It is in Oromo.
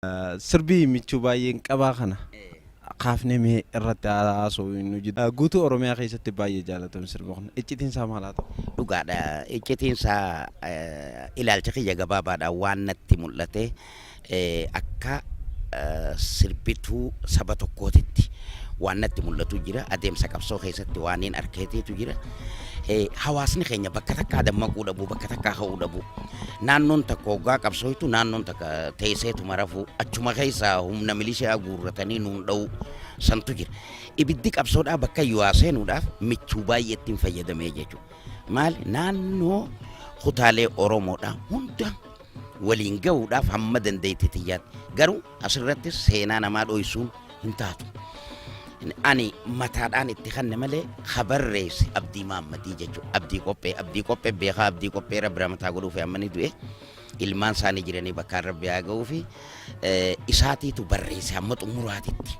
Sirbii michuu baay'een qabaa kana kaafnee mee irratti haasofnu jira. Guutuu Oromiyaa keessatti baay'ee jaalatamu sirbi kun. Iccitiin isaa maal haa ta'u? Dhugaadha. Iccitiin isaa ilaalcha kiyya gabaabaadhaan waan natti mul'ate akka sirbituu saba tokkootitti waan natti mul'atu jira. Adeemsa qabsoo keessatti waaniin arkeetiitu jira. Hawaasni keenya bakka takkaa dammaquu dhabuu, bakka takkaa ka'uu dhabuu. Naannoon takka hoggaa qabsooytu naannoon takka teesseetuma rafuu, achuma keessaa humna milishaa guurratanii nuun dha'uu santu jira. Ibiddi qabsoodhaa bakka iyyuu haa seenuudhaaf michuu baay'eetti hin fayyadamee jechuudha. Maali naannoo kutaalee Oromoodhaa hunda waliin gahuudhaaf hamma dandeettii tiyyaatti. Garuu asirratti seenaa namaa dhoysuun hin taatu. Ani mataadhaan itti kanne malee ka barreesse Abdii Maammadii jechuudha. Abdii Qophee, Abdii Qophee beekaa Abdii Qophee Rabbi rahmataa godhuufi amma ni du'e. Ilmaan isaanii jiranii bakkaan Rabbi haa ga'uufi isaatiitu barreesse hamma xumuraatitti.